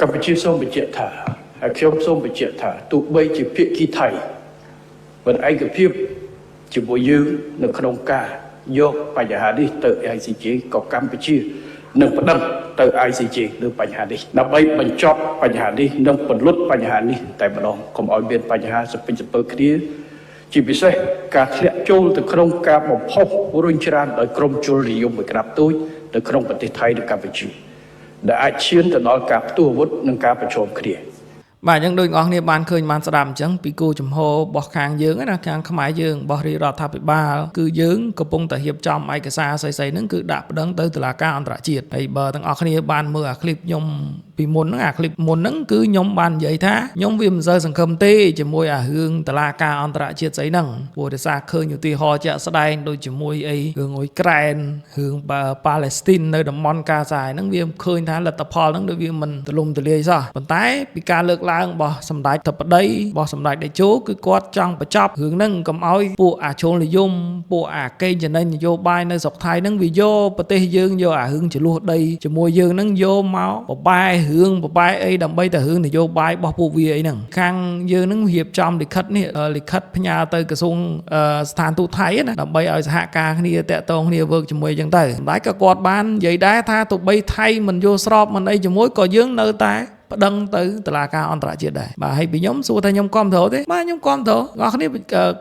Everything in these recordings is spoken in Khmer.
កម្ពុជាសូមបញ្ជាក់ថាហើយខ្ញុំសូមបញ្ជាក់ថាទោះបីជាភាគីថៃមិនឯកភាពជាមួយយើងនៅក្នុងការយកបញ្ហានេះទៅ ICJ ក៏កម្ពុជានឹងប្តឹងទៅ ICJ លើបញ្ហានេះដើម្បីបញ្ចប់បញ្ហានេះនិងពន្លត់បញ្ហានេះតែម្ដងកុំឲ្យមានបញ្ហាសពេញសពើគ្នាជាពិសេសការធ្លាក់ចូលទៅក្នុងការបំផុសរុញច្រានដោយក្រុមជលនិយមមួយក្តាប់តូចនៅក្នុងប្រទេសថៃនិងកម្ពុជាដែលអាចឈានទៅដល់ការផ្ទុះអាវុធនិងការប្រឈមគ្នា។ បាទអញ្ចឹងដូចអ្នកនរគ្នាបានឃើញបានស្ដាប់អញ្ចឹងពីគោលចំហរបស់ខាងយើងណាខាងខ្មែរយើងរបស់រាជរដ្ឋាភិបាលគឺយើងកំពុងតែរៀបចំឯកសារស្អីៗហ្នឹងគឺដាក់ប្តឹងទៅតុលាការអន្តរជាតិហើយបើទាំងអស់គ្នាបានមើលអាឃ្លីបខ្ញុំពីមុនហ្នឹងអាឃ្លីបមុនហ្នឹងគឺខ្ញុំបាននិយាយថាខ្ញុំវាមិនសូវសង្ឃឹមទេជាមួយអារឿងតុលាការអន្តរជាតិស្អីហ្នឹងព្រោះដោយសារឃើញឧទាហរណ៍ជាក់ស្ដែងដូចជាមួយអីរឿងអ៊ុយក្រែនរឿងប៉ាឡេស្ទីននៅតំបន់កាហ្សាហ្នឹងវាឃើញថាលទ្ធផលហ្នឹងដូចវាមិនទូលំទូលាយសោះប៉ុន្តែពីការលើកឡើងរបស់សម្ដេចធិបតីរបស់សម្ដេចតេជោគឺគាត់ចង់បញ្ចប់រឿងហ្នឹងកុំឲ្យពួកអាជ្រុលនិយមពួកអាកេងចំណេញនយោបាយនៅស្រុកថៃហ្នឹងវាយកប្រទេសយើងយកអារឿងចំនួនដីជាមួយយើងហ្នឹងយកមកបបែរឿងបបែអីដើម្បីតែរឿងនយោបាយរបស់ពួកវាអីហ្នឹងខាងយើងហ្នឹងរៀបចំលិខិតនេះលិខិតផ្ញើទៅក្រសួងស្ថានទូតថៃណាដើម្បីឲ្យសហការគ្នាតាក់ទងគ្នាវើកជាមួយអញ្ចឹងទៅសម្ដេចក៏គាត់បាននិយាយដែរថាទោះបីថៃមិនយល់ស្របមិនអីជាមួយក៏យើងនៅតែប្តឹងទៅតុលាការអន្តរជាតិដែរបាទហើយពីខ្ញុំសួរថាខ្ញុំគ្រប់គ្រងទេបាទខ្ញុំគ្រប់គ្រងអ្នកគ្ន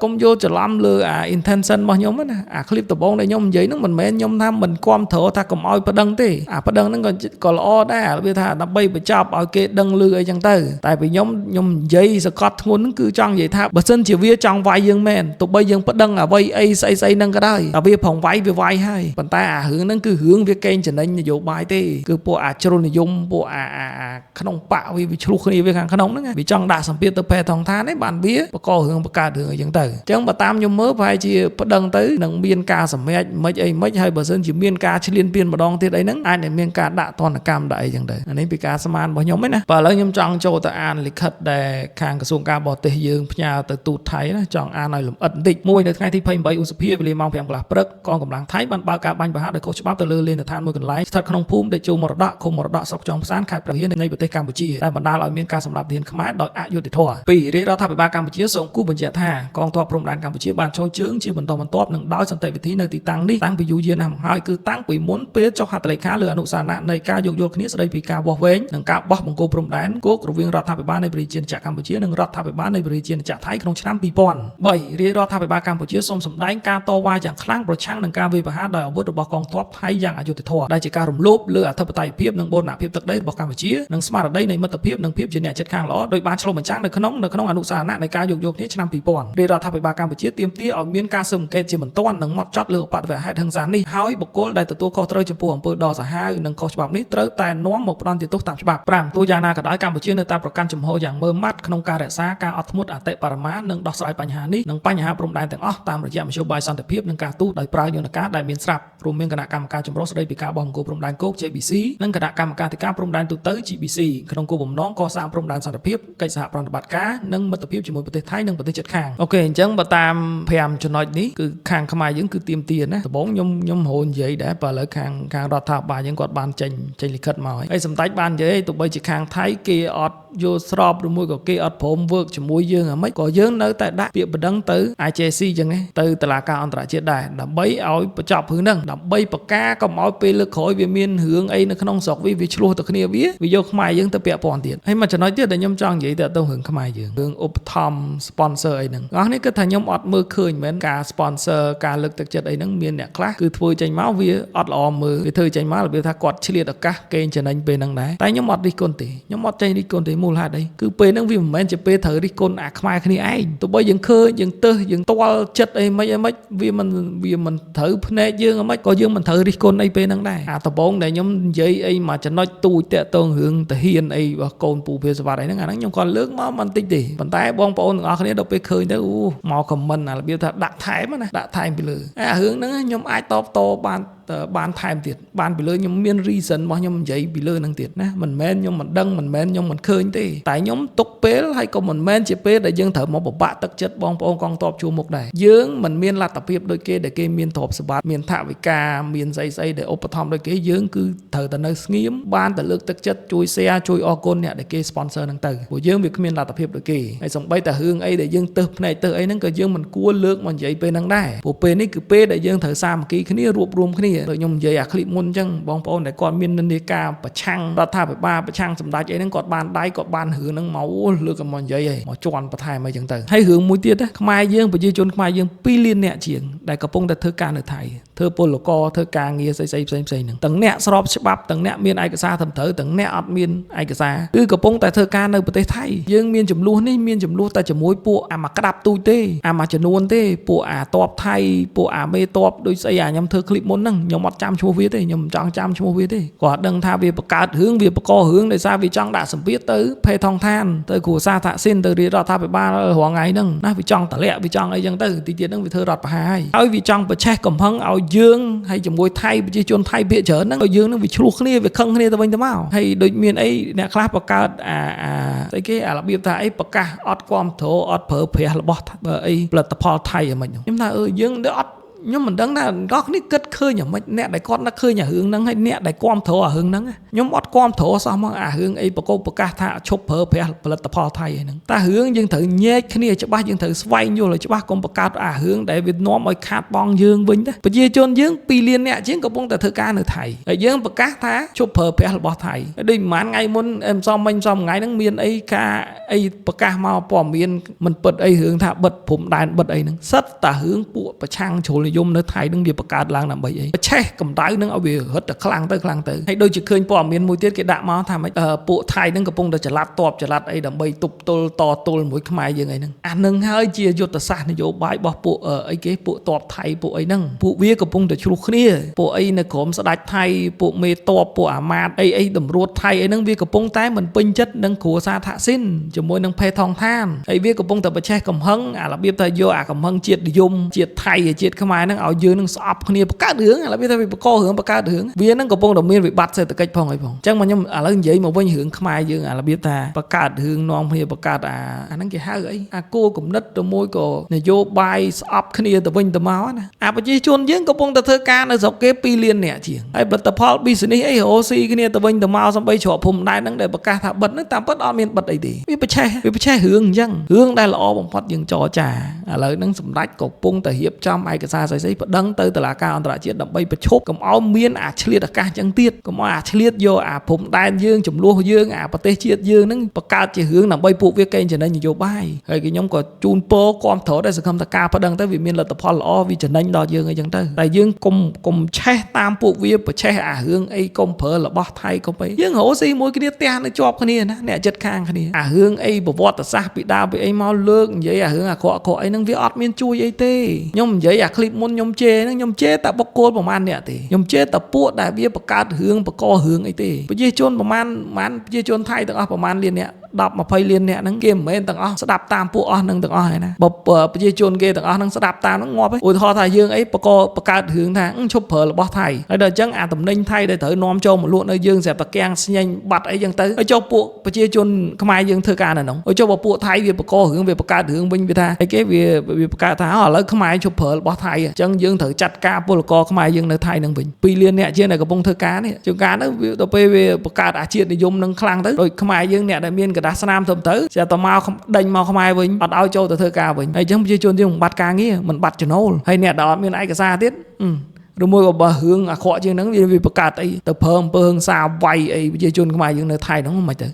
ាកុំយល់ច្រឡំលើអា intention របស់ខ្ញុំណាអា clip ដំបូងដែលខ្ញុំនិយាយហ្នឹងមិនមែនខ្ញុំថាមិនគ្រប់គ្រងថាកុំឲ្យប្តឹងទេអាប្តឹងហ្នឹងក៏ក៏ល្អដែរវាថាដើម្បីបញ្ចប់ឲ្យគេដឹងឮអីចឹងទៅតែពីខ្ញុំខ្ញុំនិយាយសកត់ធ្ងន់ហ្នឹងគឺចង់និយាយថាបើសិនជាវាចង់វាយយើងមែនទោះបីយើងប្តឹងអ្វីអីស្អីស្អីហ្នឹងក៏ដោយតែវាប្រងវាយវាវាយហើយប៉ុន្តែអារឿងហ្នឹងគឺរឿងវាកេងចំណេញនយោបាយទេគឺពួកអាជ្រុលនិយមពួកអាអាអាក្នុងបកវាវាឆ្លោះគ្នាវាខាងក្នុងហ្នឹងវាចង់ដាក់សម្ពាធទៅផេថងឋាននេះបានវាបករឿងបង្កើតរឿងអីចឹងទៅអញ្ចឹងបើតាមខ្ញុំមើលប្រហែលជាប្តឹងទៅនឹងមានការសម្រេចមិនអីមិនហើយបើសិនជាមានការឈ្លានពានម្ដងទៀតអីហ្នឹងអាចនឹងមានការដាក់ទណ្ឌកម្មដាក់អីចឹងទៅអានេះពីការស្មានរបស់ខ្ញុំឯណាបើឥឡូវខ្ញុំចង់ចូលទៅអានលិខិតដែលខាងក្រសួងការបរទេសយើងផ្ញើទៅទូតថៃណាចង់អានឲ្យលម្អិតបន្តិចមួយនៅថ្ងៃទី28ឧសភាវេលាម៉ោង5កន្លះព្រឹកកងកម្លាំងថៃបានបើកការបាញ់ប្រហារដោយខុសច្បាប់ទៅលើលេនដ្ឋានមួយកន្លែងស្ថិតក្នុងភូមិតេជោមរតកឃុំមរតកស្រុកចុងផ្សានខេត្តព្រះវិហារនៃប្រទេសកម្ពុជាដែលបណ្ដាលឲ្យមានការសម្លាប់ទាហានខ្មែរដោយអយុត្តិធម៌ពីររាជរដ្ឋាភិបាលកម្ពុជាសូមគូសបញ្ជាក់ថាកងទ័ពព្រំដែនកម្ពុជាបានចូលជើងជាបន្តបន្ទាប់និងដោយសន្តិវិធីនៅទីតាំងនេះតាំងពីយូរយារណាស់មកហើយគឺតាំងពីមុនពេលចុះហត្ថលេខាលើអនុស្សរណៈនៃការយោគយល់គ្នាស្តីពីការវាស់វែងនិងការបោះបង្គោលព្រំដែនគោករវាងរដ្ឋាភិបាលនៃប្រជាជាតិកម្ពុជានិងរដ្ឋាភិបាលនៃប្រជាជាតិថៃក្នុងឆ្នាំ2003រាជរដ្ឋាភិបាលកម្ពុជាសូមសម្ដែងការតវ៉ាយ៉ាងខ្លាំងប្រឆាំងនឹងការវាយប្រហារដោយអាវុធរបស់កងទ័ពថៃយ៉ាងអយុត្តិធម៌ដែលជាការរំលោភលើអធិបតេយ្យភាពនិងបូរណភាពទឹកដីរបស់កម្ពុជានិងស្មារតីនៃមិត្តភាពនិងភាពជាអ្នកជិតខាងល្អដោយបានឆ្លុះបញ្ចាំងនៅក្នុងអនុស្សរណៈនៃការយោគយល់គ្នាឆ្នាំ2000រាជរដ្ឋាភិបាលកម្ពុជាទាមទារឲ្យមានការស៊ើបអង្កេតជាបន្ទាន់និងម៉ត់ចត់លើឧបទ្ទវហេតុហិង្សានេះហើយបុគ្គលដែលទទួលខុសត្រូវចំពោះអំពើដ៏សាហាវនិងខុសច្បាប់នេះត្រូវតែនាំមកផ្ដន្ទាទោសតាមច្បាប់5ទោះយ៉ាងណាក៏ដោយកម្ពុជានៅតែប្រកាន់ជំហរយ៉ាងម៉ឺងម៉ាត់ក្នុងការរក្សាការអត់ធ្មត់អតិបរមានិងដោះស្រាយបញ្ហានេះនិងបញ្ហាព្រំដែនទាំងអស់តាមរយៈមធ្យោបាយសន្តិភាពនិងការទូតដោយប្រើយន្តការដែលមានស្រាប់រួមមានគណៈកម្មការចម្រុះស្តីពីការបោះបង្គោលព្រំដែនគោក JBC និងគណៈកម្មការធិការព្រំដែនទូទៅ GBC ក្នុងគោលបំណងកសាងព្រំដែនសន្តិភាពកិច្ចសហប្រតិបត្តិការនិងមិត្តភាពជាមួយប្រទេសថៃនិងប្រទេសជិតខាង OK អញ្ចឹងបើតាម5ចំណុចនេះគឺខាងខ្មែរយើងគឺទាមទារណាដំបូងខ្ញុំខ្ញុំរហូតនិយាយដែរបើឥឡូវខាងខាងរដ្ឋាភិបាលយើងគាត់បានចេញចេញលិខិតមកហើយហើយសម្ដេចបាននិយាយទោះបីជាខាងថៃគេអត់យល់ស្របឬមួយក៏គេអត់ព្រមវើកជាមួយយើងអាម៉េចក៏យើងនៅតែដាក់ពាក្យបណ្ដឹងទៅ IJC អញ្ចឹងទៅតុលាការអន្តរជាតិដែរដើម្បីឲ្យបញ្ចប់រឿងហ្នឹងដើម្បីបកាកុំឲ្យពេលលើកក្រោយវាមានរឿងអីនៅក្នុងស្រុកវាវាឆ្លោះទៅគ្នាវាវាយកខ្មែរយើងទៅពាក់ព័ន្ធទៀតហើយមួយចំណុចទៀតដែលខ្ញុំចង់និយាយទៅទៅរឿងខ្មែរយើងរឿងឧបត្ថម្ភ sponsor អីហ្នឹងអស់នេះគឺថាខ្ញុំអត់មើលឃើញមែនការ sponsor ការលើកទឹកចិត្តអីហ្នឹងមានអ្នកខ្លះគឺធ្វើចេញមកវាអត់ល្អមើលវាធ្វើចេញមករបៀបថាគាត់ឆ្លៀតឱកាសកេងចំណេញពេលហ្នឹងដែរតែខ្ញុំអត់រិះគន់ទេខ្ញុំអត់ចេញរិះគន់ទេមូលហេតុអីគឺពេលហ្នឹងវាមិនមែនជាពេលត្រូវរិះគន់អាខ្មែរគ្នាឯងទោះបីយើងឃើញយើងទើសយើងទាល់ចិត្តអីមិនអីមិនវាមិនវាមិនត្រូវភ្នែកយើងអីមិនក៏យើងមិនត្រូវរិះគន់អីពេលហ្នឹងដែរអាដំបងដែលខ្ញុំនិយាយអីមួយចំណុចទូចតាក់ទងរឿងតាហ៊ានអីរបស់កូនពូភាសវត្តអីហ្នឹងអាហ្នឹងខ្ញុំគាត់លើកមកមិនតិចទេប៉ុន្តែបងប្អូនទាំងអស់គ្នាដល់ពេលឃើញទៅអូមក comment អារបៀបថាដាក់ថែមណាដាក់ថែមពីលើអារឿងហ្នឹងខ្ញុំអាចតបតបាន បានថែមទៀតបានពីលើខ្ញុំមាន reason របស់ខ្ញុំនិយាយពីលើហ្នឹងទៀតណាមិនមែនខ្ញុំមិនដឹងមិនមែនខ្ញុំមិនឃើញទេតែខ្ញុំទុកពេលហើយក៏មិនមែនជាពេលដែលយើងត្រូវមកពិបាកទឹកចិត្តបងប្អូនកងទ័ពជួរមុខដែរយើងមិនមានលទ្ធភាពដូចគេដែលគេមានទ្រព្យសម្បត្តិមានថវិកាមានស្អីស្អីដែលឧបត្ថម្ភដូចគេយើងគឺត្រូវតែនៅស្ងៀមបានតែលើកទឹកចិត្តជួយ share ជួយអរគុណអ្នកដែលគេ sponsor ហ្នឹងទៅព្រោះយើងវាគ្មានលទ្ធភាពដូចគេហើយសំបីតែរឿងអីដែលយើងទើសភ្នែកទើសអីហ្នឹងក៏យើងមិនគួរលើកមកនិយាយពេលហ្នឹងដែរព្រោះពេលនេះគឺពេលដែលយើងត្រូវសាមគ្គីគ្នារួបរួមគ្នាដូចខ្ញុំនិយាយអាឃ្លីបមុនអញ្ចឹងបងប្អូនដែលគាត់មាននិន្នាការប្រឆាំងរដ្ឋាភិបាលប្រឆាំងសម្ដេចអីហ្នឹងគាត់បានដៃគាត់បានរឿងហ្នឹងមកអូលើកមកនិយាយហីមកជន់បន្ថែមអីចឹងទៅហើយរឿងមួយទៀតណាខ្មែរយើងប្រជាជនខ្មែរយើង2លានអ្នកជាងដែលកំពុងតែធ្វើការនៅថៃធ្វើពលករធ្វើការងារស្អីស្អីផ្សេងផ្សេងហ្នឹងទាំងអ្នកស្របច្បាប់ទាំងអ្នកមានឯកសារត្រឹមត្រូវទាំងអ្នកអត់មានឯកសារគឺកំពុងតែធ្វើការនៅប្រទេសថៃយើងមានចំនួននេះមានចំនួនតែជាមួយពួកអាមកក្តាប់ទូចទេអាមួយចំនួនទេពួកអាតបថៃពួកអាមេតបដូចស្អីអាខ្ញុំធ្វើคลิปមុនហ្នឹងខ្ញុំអត់ចាំឈ្មោះវាទេខ្ញុំមិនចង់ចាំឈ្មោះវាទេគាត់ដឹងថាវាបង្កើតរឿងវាបង្ករឿងដោយសារវាចង់ដាក់សម្ពាធទៅភេថងឋានទៅគ្រួសារថាក់ស៊ីនទៅរាជរដ្ឋាភិបាលរាល់ថ្ងៃហ្នឹងណាវាចង់តម្លាក់វាចង់អីចឹងទៅទីទៀតហ្នឹងវាធ្វើរដ្ឋប្រហារហើយហើយវាចង់ប្រឆេះកំហឹងឲ្យយើងហើយជាមួយថៃប្រជាជនថៃភាគច្រើនហ្នឹងឲ្យយើងហ្នឹងវាឆ្លោះគ្នាវាខឹងគ្នាទៅវិញទៅមកហើយដូចមានអីអ្នកខ្លះបង្កើតអាអាស្អីគេអារបៀបថាអីប្រកាសអត់គ្រប់គ្រងអត់ប្រើប្រាស់របស់អីផលិតផលថៃអីមិនខ្ញុំថាអឺយើងអត់ខ្ញុំមិនដឹងថាអ្នកគ្នាគិតឃើញយ៉ាងម៉េចអ្នកដែលគាត់នឹកឃើញអារឿងហ្នឹងហើយអ្នកដែលគាំទ្រអារឿងហ្នឹងខ្ញុំអត់គាំទ្រសោះមកអារឿងអីប្រកបប្រកាសថាឈប់ប្រើប្រាស់ផលិតផលថៃហ្នឹងតែរឿងយើងត្រូវញែកគ្នាច្បាស់យើងត្រូវស្វែងយល់ឲ្យច្បាស់កុំបង្កើតអារឿងដែលវានាំឲ្យខាតបង់យើងវិញទេប្រជាជនយើង2លានអ្នកជាងកំពុងតែធ្វើការនៅថៃហើយយើងប្រកាសថាឈប់ប្រើប្រាស់របស់ថៃហើយដូចប្រហែលថ្ងៃមុនសំមិញសំថ្ងៃហ្នឹងមានអីការអីប្រកាសមកព័ត៌មានមិនពិតអីរឿងថាបិទព្រំដែនបិទអីហ្នឹងសិតតែរឿងពួកប្រឆាំងជ្រុលនិយមនៅថៃនឹងវាបង្កើតឡើងដើម្បីអីប្រឆេះកម្ដៅនឹងឲ្យវារត់តែខ្លាំងទៅខ្លាំងទៅហើយដូចជាឃើញព័ត៌មានមួយទៀតគេដាក់មកថាម៉េចពួកថៃនឹងកំពុងតែចល័តតបចល័តអីដើម្បីទប់ទល់តទល់មួយខ្មែរយើងអីហ្នឹងអានឹងហើយជាយុទ្ធសាស្ត្រនយោបាយរបស់ពួកអីគេពួកតបថៃពួកអីហ្នឹងពួកវាកំពុងតែឆ្លោះគ្នាពួកអីនៅក្រមស្ដេចថៃពួកមេតបពួកអាមាតអីអីតម្រួតថៃអីហ្នឹងវាកំពុងតែមិនពេញចិត្តនឹងគ្រួសារថាក់ស៊ីនជាមួយនឹងភេថងឋានហើយវាកំពុងតែប្រឆេះកំហឹងអារបៀបថាយកអាកំហឹងជាតិនិយមជាតិថៃជាតិខ្មែរហ្នឹងឲ្យយើងនឹងស្អប់គ្នាបង្កើតរឿងឥឡូវវាថាវាបង្ករឿងបង្កើតរឿងវានឹងកំពុងតែមានវិបត្តិសេដ្ឋកិច្ចផងអីផងអញ្ចឹងមកខ្ញុំឥឡូវនិយាយមកវិញរឿងខ្មែរយើងអារបៀបថាបង្កើតរឿងនាំគ្នាបង្កើតអាអាហ្នឹងគេហៅអីអាគោលគំនិតទៅមួយក៏នយោបាយស្អប់គ្នាទៅវិញទៅមកណាអាប្រជាជនយើងកំពុងតែធ្វើការនៅស្រុកគេ2លានអ្នកជាងហើយផលិតផល business អីរកស៊ីគ្នាទៅវិញទៅមកសំបីច្រកភូមិដែនហ្នឹងដែលប្រកាសថាបិទហ្នឹងតាមពិតអត់មានបិទអីទេវាប្រឆេះវាប្រឆេះរឿងអញ្ចឹងរឿងដែលល្អបំផុតយើងចរចាឥឡូវហ្នឹងសម្ដេចកំពុងតែរៀបចំឯកសារស្អីៗប្តឹងទៅតុលាការអន្តរជាតិដើម្បីប្រឈប់កុំឲ្យមានអាឆ្លៀតឱកាសចឹងទៀតកុំឲ្យអាឆ្លៀតយកអាព្រំដែនយើងចំនួនយើងអាប្រទេសជាតិយើងហ្នឹងបង្កើតជារឿងដើម្បីពួកវាកេងចំណេញនយោបាយហើយខ្ញុំក៏ជូនពរគាំទ្រដែរសង្ឃឹមថាការប្តឹងទៅវាមានលទ្ធផលល្អវាចំណេញដល់យើងអីចឹងទៅតែយើងកុំកុំឆេះតាមពួកវាប្រឆេះអារឿងអីកុំប្រើរបស់ថៃកុំអីយើងរកស៊ីមួយគ្នាផ្ទះនៅជាប់គ្នាណាអ្នកចិត្តខាងគ្នាអារឿងអីប្រវត្តិសាស្ត្រពីដើមពីអីមកលើកនិយាយអារឿងអាក្រក់អាក្រក់អីហ្នឹងវាអត់មានជួយអីទេខ្ញុំនិយាយអាคลิปមុនខ្ញុំជេរហ្នឹងខ្ញុំជេរតែបុគ្គលប្រហែលអ្នកទេខ្ញុំជេរតែពួកដែលវាបង្កើតរឿងបង្ករឿងអីទេប្រជាជនប្រហែលប្រហែលប្រជាជនថៃទាំងអស់ប្រហែលលានអ្នក10 20លានអ្នកហ្នឹងគេមិនមែនទាំងអស់ស្ដាប់តាមពួកអស់ហ្នឹងទាំងអស់ហើយណាបើប្រជាជនគេទាំងអស់ហ្នឹងស្ដាប់តាមហ្នឹងងាប់ហើយឧទាហរណ៍ថាយើងអីបកបង្កើតរឿងថាឈប់ប្រើរបស់ថៃហើយដល់អញ្ចឹងអាតំណែងថៃដែលត្រូវនាំចូលមកលក់នៅយើងស្រាប់តែកាំងស្ញែងបាត់អីចឹងទៅហើយចុះពួកប្រជាជនខ្មែរយើងធ្វើការនៅហ្នឹងហើយចុះបើពួកថៃវាបករឿងវាបង្កើតរឿងវិញវាថាអីគេវាវាបង្កើតថាឥឡូវខ្មែរឈប់ប្រើរបស់ថៃអញ្ចឹងយើងត្រូវចាត់ការពលករខ្មែរយើងនៅថៃហ្នឹងវិញ2លានអ្នកជាងដែលកំពុងធ្វើការនេះជួនកាលទៅវាដល់ពេលវាបង្កើតអាជាតិនិយមនឹងខ្លាំងទៅដូចខ្មែរយើងអ្នកដែលមានកដាស់ស្នាមទៅទៅស្រាប់តែមកដេញមកខ្មែរវិញអត់ឲ្យចូលទៅធ្វើការវិញហើយអញ្ចឹងប្រជាជនយើងមិនបាត់ការងារមិនបាត់ចំណូលហើយអ្នកដែលអត់មានឯកសារទៀតឬមួយក៏បើរឿងអាក្រក់ជាងហ្នឹងវាបង្កើតអីទៅប្រើអំពើហិង្សាវាយអីប្រជាជនខ្មែរយើងនៅថៃហ្នឹងមិនទៅ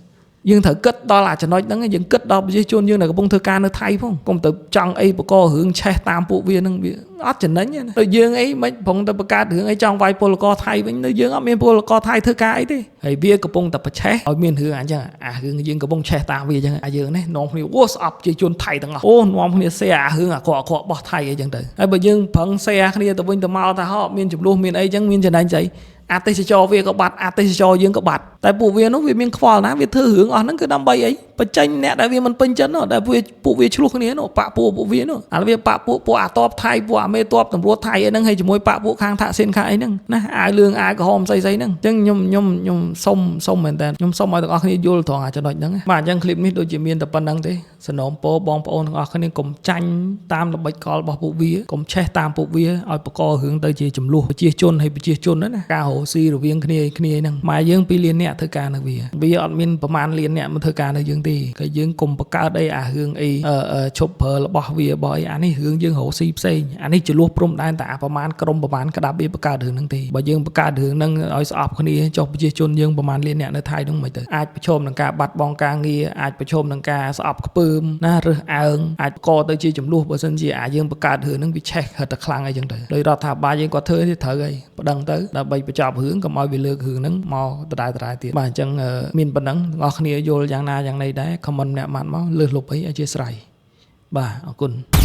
យើងត្រូវគិតដល់អាចំណុចហ្នឹងយើងគិតដល់ប្រជាជនយើងដែលកំពុងធ្វើការនៅថៃផងកុំទៅចង់អីបករឿងឆេះតាមពួកវាហ្នឹងវាអត់ចំណេញណាដូចយើងអីមិនប្រងទៅបង្កើតរឿងអីចង់វាយពលករថៃវិញនៅយើងអត់មានពលករថៃធ្វើការអីទេហើយវាកំពុងតែប្រឆេះឲ្យមានរឿងអញ្ចឹងអារឿងយើងកំពុងឆេះតាមវាអញ្ចឹងអាយើងនេះនាំគ្នាអូស្អប់ជាជនថៃទាំងអស់អូនាំគ្នា share អារឿងអាក្រក់អាក្រក់របស់ថៃអីចឹងទៅហើយបើយើងប្រឹង share គ្នាទៅវិញទៅមកថាហោមានចំនួនមានអីចឹងមានចំណេញស្អីអាទេសចរវាក៏បាត់អាទេសចរយើងក៏បាត់ តែពួកវានោះវាមានខ្វល់ណាវាធ្វើរឿងអស់ហ្នឹងគឺដើម្បីអីបញ្ចេញអ្នកដែលវាមិនពេញចិត្តនោះដែលវាពួកវាឆ្លោះគ្នានោះបាក់ពួកពួកវានោះអាវាបាក់ពួកពួកអាតបថៃពួកអាមេតបតម្រួតថៃអីហ្នឹងហើយជាមួយបាក់ពួកខាងថាក់សិនខាងអីហ្នឹងណាអាវលឿងអាវក្រហមស្អីស្អីហ្នឹងអញ្ចឹងខ្ញុំខ្ញុំខ្ញុំសុំសុំមែនតើខ្ញុំសុំឲ្យទាំងអស់គ្នាយល់ត្រង់អាចំណុចហ្នឹងបាទអញ្ចឹងคลิปនេះដូចជាមានតែប៉ុណ្្នឹងទេសនំពោបងប្អូនទាំងអស់គ្នាកុំចាញ់តាមល្បិចកលរបស់ពួកវាកុំឆេះតាមពួកវាឲ្យបកករឿងទៅជាចំនួនប្រជាជនហើយប្រជាជនហ្នឹងណាការរស់ស៊ីរវាងគ្នាគ្នាហ្នឹងម៉ែយើង2លានអ្នកធ្វើការនៅវាវាអត់មានប្រមាណលានអ្នកមកធ្វើការនៅយើងទេក៏យើងកុំបង្កើតអីអារឿងអីឈប់ប្រើរបស់វារបស់អីអានេះរឿងយើងរស់ស៊ីផ្សេងអានេះចលួសព្រំដែនតែអាប្រមាណក្រុមប្រមាណក្តាប់វាបង្កើតរឿងហ្នឹងទេបើយើងបង្កើតរឿងហ្នឹងឲ្យស្អប់គ្នាចុះប្រជាជនយើងប្រមាណលានអ្នកនៅថៃហ្នឹងមិនទៅអាចប្រឈមនឹងការបាត់បង់ការងារអាចប្រឈមនឹងការស្អប់ខ្ពើមណារើសអើងអាចកទៅជាចំនួនបើសិនជាអាយើងបង្កើតរឿងហ្នឹងវាឆេះហិតតែខ្លាំងអីចឹងទៅដោយរដ្ឋាភិបាលយើងគាត់ធ្វើទេត្រូវហើយប្តឹងទៅដើម្បីបញ្ចប់រឿងកុំឲ្យវាលើករឿងហ្នឹងមកដដែលដដែលទៀតបាទអញ្ចឹងមានប៉ុណ្ណឹងទាំងអស់គ្នាយល់យ៉ាងណាយ៉ាងណីដែរ comment ម្នាក់ម៉ាត់មកលើសលុបអីអធិស្ឋានបាទអរគុណ។